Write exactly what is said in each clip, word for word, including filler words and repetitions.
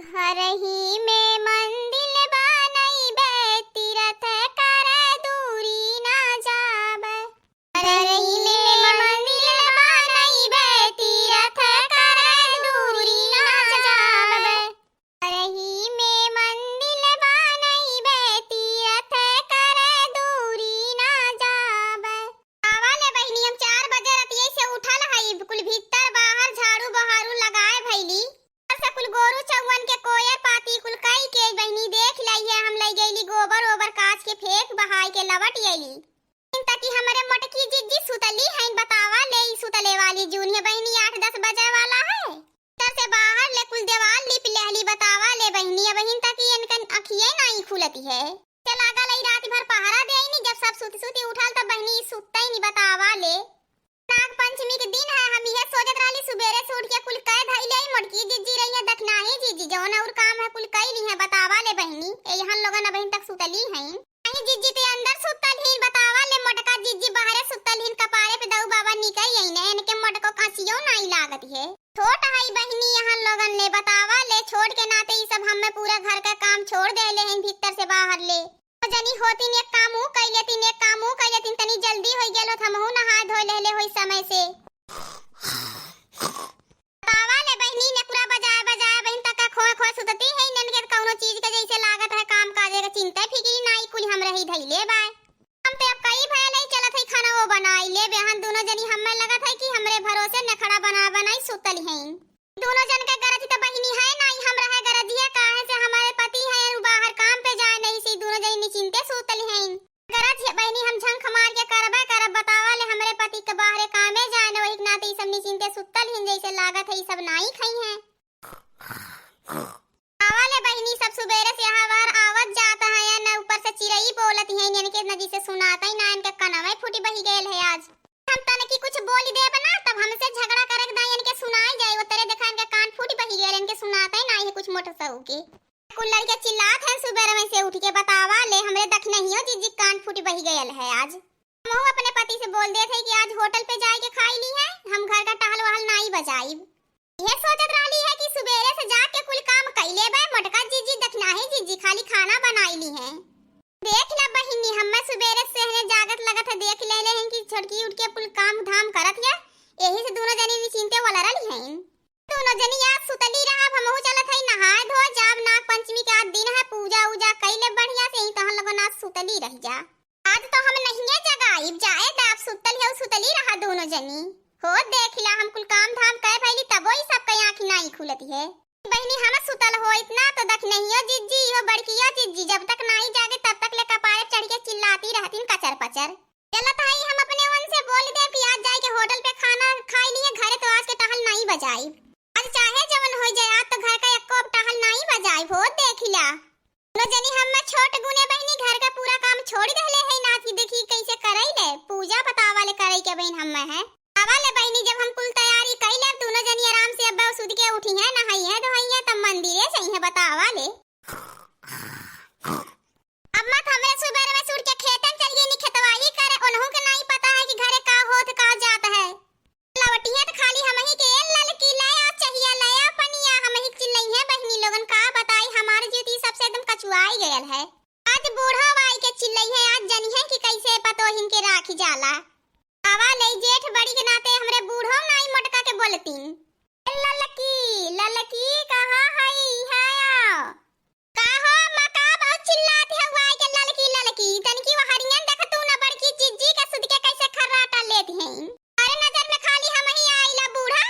घरही में मंदिर बनइबे, तीरथ करे दूरी ना जाबे। घरही में मंदिर बनइबे, तीरथ करे दूरी ना जाबे। घरही में मंदिर बनइबे, तीरथ करे दूरी ना जाबे। बतावा ले बहिनी, हम चार बजे रतिये से उठल हई, कुल भीतर बाहर झाड़ू बहारू लगाए भइली। घर से कुल गोरू चौवन के कोयर पाती कुल कई के बहिनी देख लई है, हम लई गईली गोबर ओबर काच के फेंक बहाई के लवट अइली। ताकि हमरे मोटकी जिज्जी सुतली हईन, बतावा ले ई सुतले वाली जून है बहिनी, आठ दस बजे वाला है। भीतर से बाहर ले कुल देवाल लिप लेहली, बतावा ले बहिनी, अबहिन तक ई इनकन अखिये नाई खुलती है। से लागल ई रात भर पहरा देइनी, जब सब सुती सुती उठल तब बहिनी ई सुततई नी, बतावा ले। नाग पंचमी के दिन है, हम इहे सोचत रहली, सुबेरे से उठ के कुल कह धइले, मोटकी जिज्जी रही है, दखनाही जिज्जी, जौन और काम है कुल कई ली है, बतावा ले बहिनी, ए यहाँ लोगन अबहिन तक सुतली हैं। नहीं जिज्जी ते अंदर सुतल ही, बतावा ले मोटका जिज्जी बाहरे सुतल ही, कपारे पे दऊ बाबा निकल आई ने, इनके मोटको कासियो नाई लागत है। छोट हई बहिनी यहाँ लोगन ले, बतावा ले, छोट के नाते ई सब हमें पूरा घर का काम छोड़ देले हैं, भीतर से बाहर ले। जनी होतिन एक काम ऊ कइ लेतिन, एक काम ऊ कइ लेतिन, तनी जल्दी होइ गेल होत, हमहू नहाए धोए लेले होई समय से। बतावा ले बहिनी, नेकुरा बजाए बजाए बहिन तक खोए खोए सुतती है, इनन के कौनो चीज के जैसे लागत है काम काजे के चिंता फिकिर नाई, कुल हमरे ही धइले बाय। हम तो अब कई भयल ही चलत है खाना वो बनाई ले बेहन, दोनों जनी हमें लगत है कि हमरे भरोसे नखड़ा बना बनाई सुतल हैं। दोनों जन के गरज त बहिनी है नाई, हमरा है गरजिया, काहे से हमारे पति हैं, उ बाहर काम पे जाए नहीं से दोनों जनी निश्चिंते सूतल हैं। गरज है बहिनी, हम झंख मार के करबे करब, बतावा ले हमरे पति के बाहरे कामे जाए न, वही के नाते ई सब निश्चिंते सुतल हैं, जैसे लागत है ई सब नाई खाई हैं। आवा ले बहिनी, सब सुबेरे से यहाँ बाहर आवत जात हैं, न ऊपर से चिरई बोलत हैं, इनके न जैसे सुनाता ही ना, इनके कनवे फूटी बही गयल है आज। हम तनकी कुछ बोली देब ना, तब हमसे झगड़ा करक दाई, इनके सुनाई जाए, वो तेरे देखा इनके कान फूट बही गए, इनके सुनाते ही ना है कुछ मोटर सहू के। कुल लड़के चिल्लात हैं सुबेरे में से उठ के, बतावा ले, हमरे दखनहियो जिज्जी कान फूट बही गयल है आज। हमहू अपने पति से बोल देत है कि आज होटल पे जाए के खाई ली है, हम घर का टहल वहल नाई बजाइब। यह सोचत रहली है कि सुबेरे से जाके कुल काम कई लेबे, मोटका जिज्जी दखनाही जिज्जी खाली खाना बनाई ली है। देख ला बहिनी, हम्मे सुबेरे से हने जागत लगत है, देख लेले हैं कि छोटकी उठ के कुल काम धाम करत है, यही से दोनों जनी निश्चिंते वाला रहली हैं। दोनों जनी आज सुतली रहब, हमहू चलत है नहाए धोए जाब, नाग पंचमी के आज दिन है, पूजा उजा कई ले बढ़िया से, ही तहन लगन आज सुतली रह जा। आज तो हम नहिये जगाइब, जाए दाब सुतल है, सुतली रहा दोनों जनी। हो देख ला, हम कुल काम धाम कह भैली तबो ई सब कई आँखी नाई खुलती है। बहिनी, हम सुतल होइत ना तो दखनहियो जिज्जी, इहो बड़कियो जिज्जी, जब तक नाई जागे तब तक ले कपारे चढ़ के चिल्लाती रहतीन कचर पचर। चलत हई हम अपने मन से बोल दे कि आज जाए के होटल पे खाना खाई लिए, घरे तो आज के टहल नाई बजाई। आज चाहे जवन हो जाए, आज तो घर का एको अब टहल नाई बजाई। हो देख ला, दोनों जनी हम्मे छोट गुने बहिनी घर का पूरा काम छोड़ देले है, नाच देखी कैसे करई ले, पूजा बतावा ले करई के बहिन हम्मे है। आवा ले बहिनी, जब हम कुल तैयारी कई लेब, दोनों जनी आराम से अब सुध के उठी हैं, नहाई हैं, धोई हैं, तब मंदिरे जाई हैं, बतावा ले। अब मत हमरे सुबेर में सुड़ के खेतन चल गई खेतवाही करे, उन्हों के नहीं पता है कि घरे का होत का जात है। लवटिया तो खाली हमही के, "ए ललकी, ले आ चहिया, ले आ पनिया," हमही चिल्लई है बहिनी लोगन, का बताई, हमार जीती सबसे एकदम कचुआई गयल है। आज बूढ़ो बाई के चिल्लई है, आज जनिहे कि कैसे पतोहिन के राखी जाला। आवा ले जेठ बड़ी के नाते हमरे बूढ़ो नाई मोटका के बोलतीन, "ए ललकी, ललकी कहाँ हई, इहाँ आओ।" का हो अम्मा, का बहुत चिल्लात है हुआ के ललकी, ललकी? तनकी वो हरियन देख तू न बड़की जिज्जी के सुध के कैसे खर्राटा लेत हैं। अरे नजर में खाली हमही आइला बूढ़ा।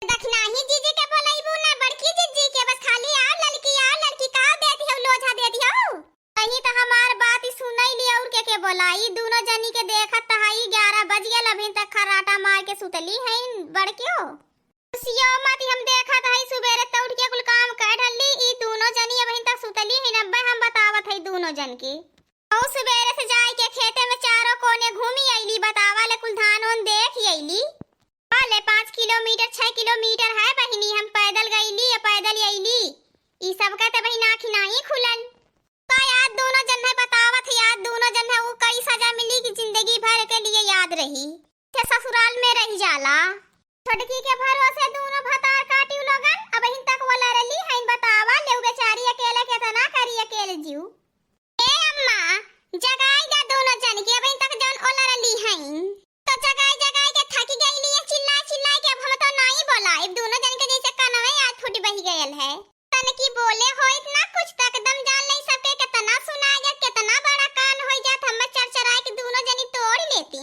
दखनाही जिज्जी के बोलैबू ना बड़की जिज्जी के, बस खाली आओ ललकी, आओ ललकी, का देत हो, लोझा देत हो? कहीं तो हमार बात ही सुनई ली और के के बोलाई। दोनों जनी के देखत त हई ग्यारह बज गयल, अभी तक खर्राटा मार के सुतली हैं बड़कियो। खुशियो मत हम देखत हई सुबेरे त उठ के कुल काम कर ढलली, ई दोनों जनी अबहिन तक सुतली हैं। अब्बे हम बतावत हई दोनों जन के। अउ सुबेरे से जाए के खेते में चारों कोने घूमी अइली, बतावा ले कुल धान ओन देख अइली। ले पाँच किलोमीटर, छह किलोमीटर है बहिनी, हम पैदल गइली या पैदल अइली। ई सब का त बहिन आँखी नाही खुलल। का याद दोनों जन है बतावत है, याद दोनों जन है, वो कई सजा मिली कि जिंदगी भर के लिए याद रही। से ससुराल में रह जाला। छोटकी के भरोसे दोनों भतार काटी उ लोगन, अबहिन तक वो लड़ली हैं, बतावा है। तनकी बोले होइत ना कुछ, त एकदम जान ले सबके केतना सुनाइ जात, केतना बड़ा कान होइ जात, हम्मे चरचराइ के दूनो जनी तोड़ लेती।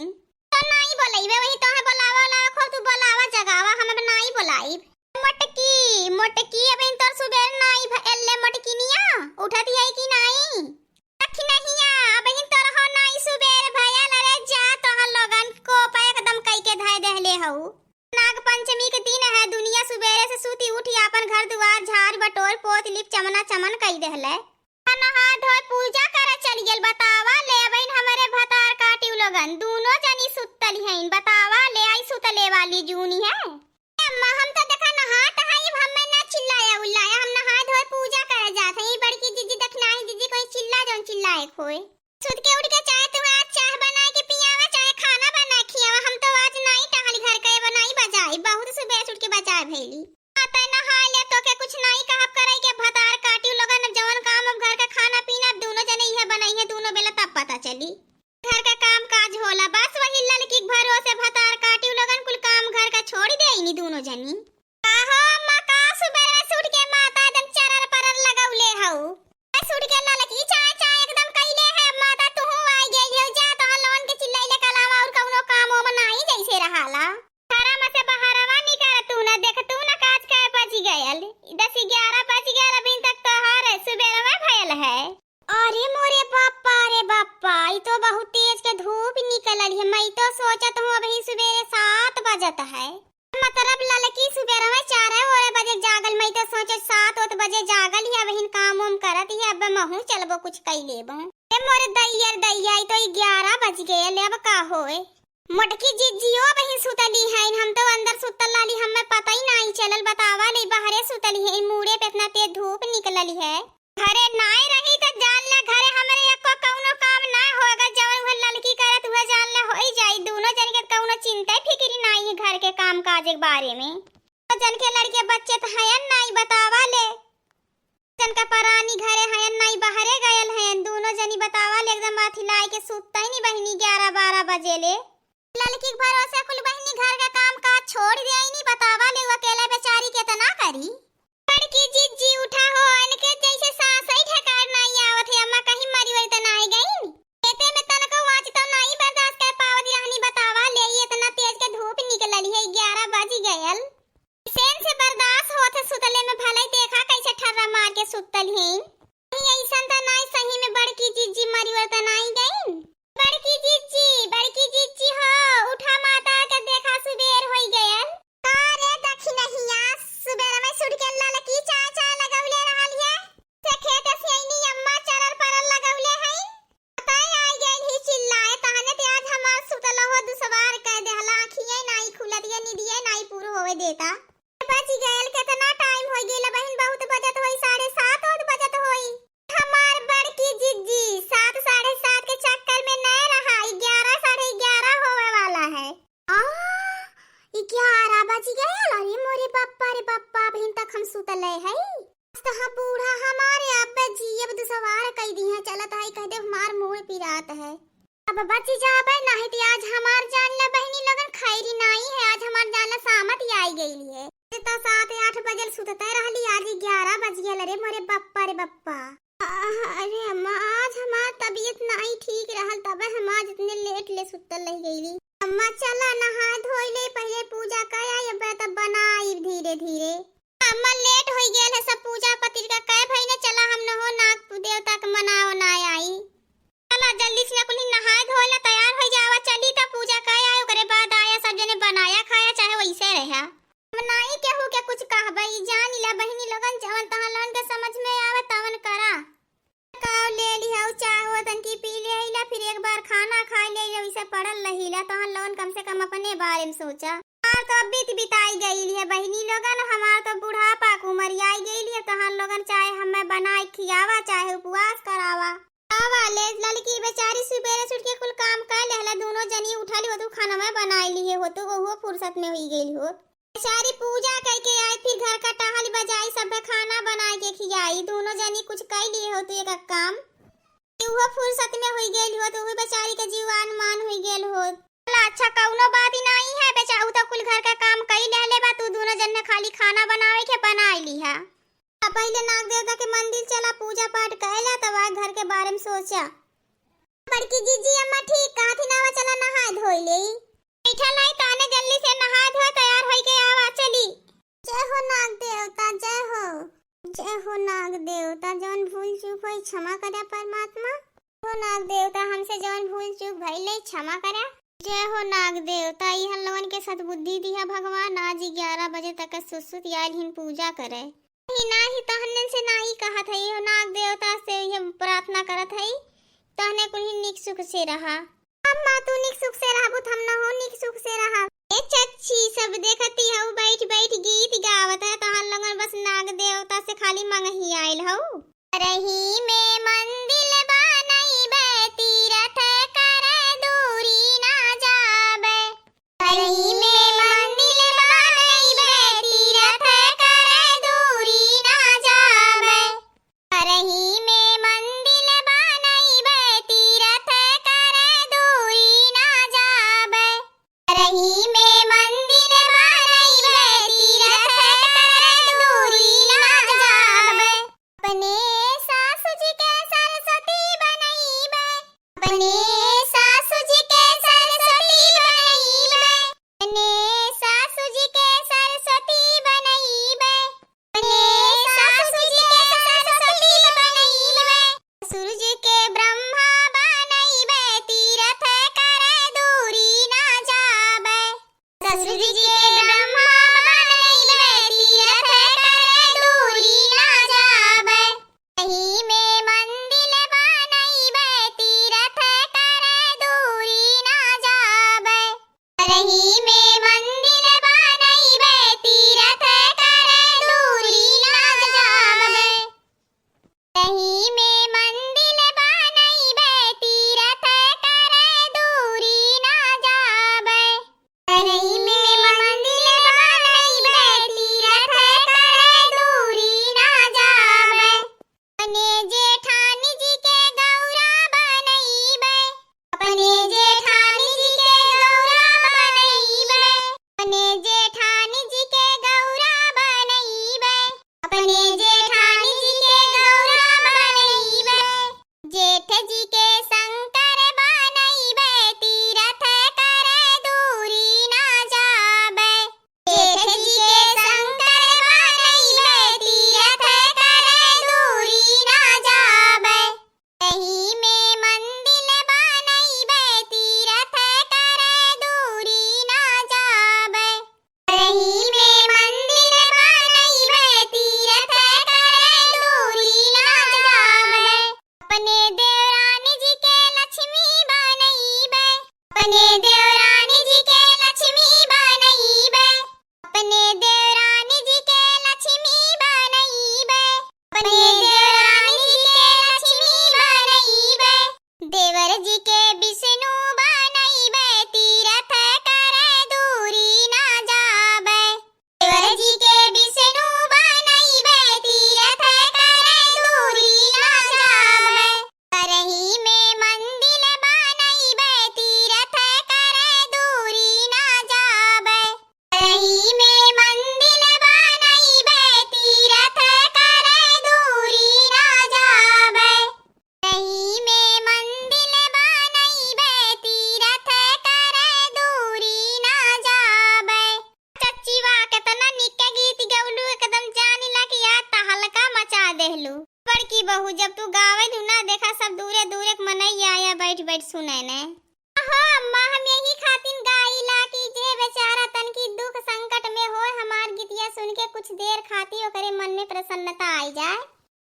तो नाई बोलइबे, वही तोहे बोलावा, बोलावा, खूब तू बोलावा, जगावा, हम अब नाई बोलाइब। मोटकी, मोटकी, अब इन तोर सुबेर नाई भ-, एल्ले मोटकिनिया, उठत है कि नाई? दखिनहिया, अब इन तोर हो नाई सुबेर भयल, अरे जा तोहर लोगन को पे एकदम कई के धय देहले हऊ। नाग पंचमी के दिन है, दुनिया सुबेरे से सूती उठी, आपन घर दुआर झाड़ बटोर पोत लीप चमना चमन कई देहले। नहा धोए पूजा करे चल गेल, बतावा ले, अबहिन हमरे भतार काटिउ लोगन, दूनो जनी सुतल हईन, बतावा ले, आई सुतले वाली जूनी है। अम्मा, हम तो देखा नहात हई, अब हमें ना चिल्लाया उल्लाया, हम नहा धोए पूजा करे जात हई, बड़की जीजी दखिनाही जीजी कोई चिल्ला जौन चिल्लाए खोए। सुत के उठ के चाहे तू आज चाह बनाए के पियावा, चाहे खाना बनाए खियावा, हम तो आज नाई टहल घर के बनाई बजाई, बहुत सुबह से उठ के बजाए भैली। आ, तै नहा ले, तोके कुछ नाई कहब करे के, भतार काटिउ लोगन, अब जवन काम अब घर का खाना पीना, अब दूनो जने इहे बनाई है, दूनो बेला तब पता चली। घर का काम काज होला, बस वही ललकी के भरोसे भतार काटिउ लोगन, कुल काम घर का छोड़ देइनी दूनो जनी। का हो अम्मा, का सुबेरे से उठ के माता एकदम चरर परर लगौले हऊ? ए, सुट के ललकी चाय चाय एकदम कइले है, माता तुहू आई गई हो, जा तोहन लोगन के चिल्लइले के अलावा और कउनो काम ओम नाई जैसे रहाला। घरा में से बहरवा निकर तू ना, देख तू ना काज कै बज गयल, दस ग्यारह बज गयल, अभी तक तोहर सुबेरवा भयल है। अरे मोरे बाप्पा रे बाप्पा, ई तो बहुत तेज के धूप निकलल है, मैं तो सोचत हूँ अभी सुबेरे सात बजत है। मतलब ललकी सुबेरवे चार ओरे बजे जागल, मैं तो सोचे सात ओत बजे जागल ही, अबहिन काम उम करत ही, अब महू चलबो कुछ कई लेबो। ए मोरे दैया रे दैया, ई तो ग्यारह बज गए, ले अब का होए? मोटकी जिज्जियो अबहिन सुतली हैं, हम तो अंदर सुतल रहली, हमें पता ही नाई चलल, बतावा ले बहरे सुतली हैं, मूड़े पे इतना तेज धूप निकलली है। घरे नाय रही त जान ले, घरे हमरे एको कउनो काम ना होए, अगर जवन उहे ललकी करत उहे जान ले होई जाई, दूनो जन के कउनो चिंता फिकिर नाई है घर के काम काज के बारे में। तो जन के लड़के बच्चे त हयन नाई बतावा ले, जन का परानी घरे हयन नाई बहरे गयल हयन, दूनो जनी बतावा ले एकदम अथिलाए के सुततै नी बहिनी ग्यारह बारह बजे ले। ललकी के भरोसे कुल बहिनी घर का काम काज छोड़ देइनी, बतावा ले उ अकेले बेचारी केतना करी। बड़की जिज्जी उठा हो, इनके जैसे सांस ही ठेकान नाई आवत है। अम्मा कहीं मरी वरी त नाई गईन? खेते में तनको वाच तो नाई बर्दाश्त कर पावत रहनी, बतावा ले, ई इतना तेज के धूप निकलल है, ग्यारह बज गयल। सेन से बर्दाश्त होत है सुतले में, भले देखा कैसे ठर्रा मार के सुतल है। कहीं ऐसन त नाई सही में बड़की जिज्जी मरी वरी त नाई गईन? बड़की जिज्जी, बड़की जिज्जी हो, उठा माता के देखा सुबेर होई गयल। का रे दखिनहिया, सुबेर में सुट के ललकी चाय चाय लगौले रहल है। से खेत से अइनी अम्मा चरर परर लगौले हई। बताए आई गइल ही चिल्लाए, तहने ते आज हमार सुतल हो दुसवार कह देहला, आँखिए नाई खुलत ये निदिए नाई पूर होवे देता। बज गयल, केतना टाइम होई गइल बहिन, बहुत बजत होई, साढ़े सात होत बजत होई। हमार बड़की जिज्जी, सात साढ़े सात के चक्कर में नए रहा, ग्यारह साढ़े ग्यारह होवे वाला है। आ, ग्यारह बज गयल। अरे मोरे बप्पा रे बप्पा, अबहिन तक हम सुतले हई। आज तो हम बूढ़ा हमारे अब जी, अब दुसवार कई दिहे चलत हई, कह दे हमार मूड़ पिरात है। अब बच जाबे, नाहीं त आज हमार जान ले बहिनी लोगन खैरी नाई है, आज हमार जान ले सामत आई गई है। तो सात आठ बजल सुतते रहली, आज ग्यारह बज गयल। अरे मोरे बप्पा रे बप्पा। अरे अम्मा, आज हमार तबीयत नाई ठीक रहल, तबे हम आज इतने लेट ले सुतल रह गईली। अम्मा चला नहाए धोई ले, पहिले पूजा कर आई, अब तब बनाई धीरे धीरे। अम्मा लेट होई गयल है, सब पूजा पत्रिका कै भइने, चला हम नहो नाग देवता के मनाओ ना आई। चला जल्दी से कुली नहाए धोए ला तैयार होई जावा, चली त पूजा कै आई, ओकरे बाद आया सब जने बनाया खाया, चाहे वैसे रहा। हम नाई केहू के कुछ कहबे, ई जान ला बहिनी लोगन, जवन तहन लोगन के समझ में आवे तवन करा। काव ले लिहाऊ, चाहो तनकी पी ले हिला, फिर एक बार खाना खाई ले हिला, इसे पड़ल रहिला, तहन लोगन कम से कम अपने बारे में सोचा। हमार तो अब बीत बिताई गई है बहिनी लोगन, हमार तो बुढ़ापा के उमर आई गई है, तहन लोगन चाहे हमें बनाए खियावा, चाहे उपवास करावा। आवा ले, ललकी बेचारी सुबेरे से उठ के कुल काम कर लेहला, दोनों जनी उठली होतु, खाना में बनाई लिए होतु, ओहो फुर्सत में हुई गई होत। बेचारी पूजा करके आई, फिर घर का टहल बजाई, सब खाना बनाए के खियाई, दोनों जनी कुछ कर लिए होतु एक एक काम, कि उहो फुर्सत में हुई गई होत, उहो बेचारी के जीवान मान हुई गई होत। बोला, अच्छा कौनो बात ही नहीं है, बेचारू तो कुल घर का काम कर लेहले बा, तू दोनों जन ने खाली खाना बनावे के बनाई लिहा। पहिले नाग देवता के मंदिर चला, पूजा पाठ कइला, तब आगे घर के बारे में सोचा। बड़की जीजी अम्मा ठीक कहत ही, नावा चला नहाए धोई लेई। बैठल है ताने, जल्दी से नहाए धोए तैयार होई के आवा चली। जय हो नाग देवता, जय हो। जय हो नाग देवता, जौन भूल चूक होई क्षमा करा परमात्मा। हो नाग देवता, हमसे जौन भूल चूक भइल है क्षमा करा। जय हो नाग देवता, इहन लोगन के सद्बुद्धि दिहा भगवान। आज ग्यारह बजे तक सुसुत आइल हिन पूजा करे। ही नाही तहनन से नाही कहत हई, हो नाग देवता से ये प्रार्थना करत हई, तहने कुल ही निक सुख से रहा। अम्मा, तू निक सुख से रहबू, त हम न हो निक सुख से रहब। ए चच्ची, सब देखती हऊ, बैठ बैठ गीत गावत है, तहन लोगन बस नाग देवता से खाली मंगही आइल हऊ। रही में मंदिर बनइबे, तीरथ कर दूरी ना जाबे। रही में मंदिर बनइबे, तीरथ कर दूरी ना जाबे। रही में मंदिर बनइबे, तीरथ कर दूरी ना जाबे। रही में मंदिर बनइबे, तीरथ कर दूरी ना जाबे। अपने सासु जी के सरस्वती बनइबे, अपने सासु जी के सरस्वती बनइबे, अपने सासु जी के सरस्वती बनइबे, अपने सासु जी के सरस्वती बनइबे। ससुर जी के ब्रह्मा बनइबे, तीरथ कर दूरी ना जाबे। ससुर जी के ब्रह्मा बनइबे, तीरथ कर दूरी ना जाबे। रही में मंदिर बनइबे, तीरथ कर दूरी ना जाबे। रही में मंदिर बनइबे, तीरथ कर दूरी ना जाबे। रही में मंदिर बनइबे, तीरथ कर दूरी ना जाबे। रही में मंदिर बनइबे, तीरथ कर दूरी ना जाबे। अपने जेठानी जी के गौरा बनइबे, अपने जेठानी जी के गौरा बनइबे, अपने जेठानी जी के गौरा बनइबे, अपने जेठानी जी के गौरा बनइबे। जेठ जी के शंकर बनइबे, तीरथ कर दूरी ना जाबे। जेठ जी के शंकर बनइबे, तीरथ कर दूरी ना जाबे। रही में मंदिर बनइबे, तीरथ कर दूरी ना जाबे। रही में मंदिर बनइबे, तीरथ कर दूरी ना जाबे। अपने देवरानी जी के लक्ष्मी बनइबे, अपने देवरानी जी के लक्ष्मी बनइबे, अपने देवरानी जी के लक्ष्मी बनइबे, अपने देवरानी जी के लक्ष्मी बनइबे। देवर जी के विष्णु बनइबे, तीरथ कर दूरी ना जाबे। देवर जी के विष्णु बनइबे, तीरथ कर दूरी ना जाबे। रही में मंदिर बनइबे, तीरथ कर दूरी ना जाबे। रही में मंदिर बनइबे, तीरथ कर दूरी ना जाबे। रही में मंदिर बनइबे, तीरथ कर दूरी ना जाबे। चच्ची वाह, केतना निक गीत गौलू, एकदम जानिला कि आज तहलका मचा देहलू। बड़की बहू, जब तू गावेलू ना, देखा सब दूरे दूरे के मनई आया बैठ बैठ सुने ने। हो अम्मा, हम यही खातिन गाइला कि जे बेचारा तनकी दुख संकट में होए, हमार गीतिया सुन के कुछ देर खातिर ओकरे मन में प्रसन्नता आई जाए।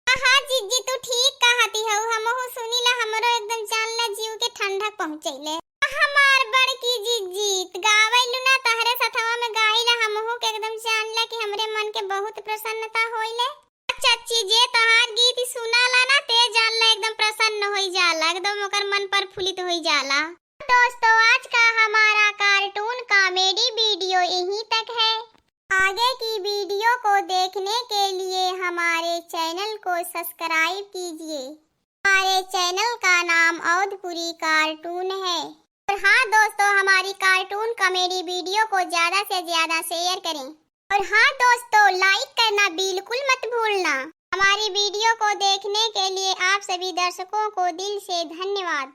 हाँ, हाँ, जिज्जी, तू ठीक कहती हऊ, हमहू सुनीला, हमरो एकदम जान ला जीव के ठंडक पहुँचैले। हमार बड़की जिज्जी, त गावैलू ना, तहरे सथवा में गाइला, हमहू के एकदम जान ला कि हमरे मन के बहुत प्रसन्नता होइले। चच्ची, जे तोहार गीत सुनाला ना, ते जान ला एकदम प्रसन्न होई जाला, एकदम ओकर मन प्रफुल्लित होई जाला। दोस्तों, आज का हमारा cartoon comedy video यहीं तक है। आगे की video को देखने के लिए हमारे channel को subscribe कीजिए। हमारे channel का नाम अवधपुरी cartoon है। और हाँ दोस्तों, हमारी cartoon comedy video को ज्यादा से ज्यादा share करें। और हाँ दोस्तों, like करना बिल्कुल मत भूलना। हमारी वीडियो को देखने के लिए आप सभी दर्शकों को दिल से धन्यवाद।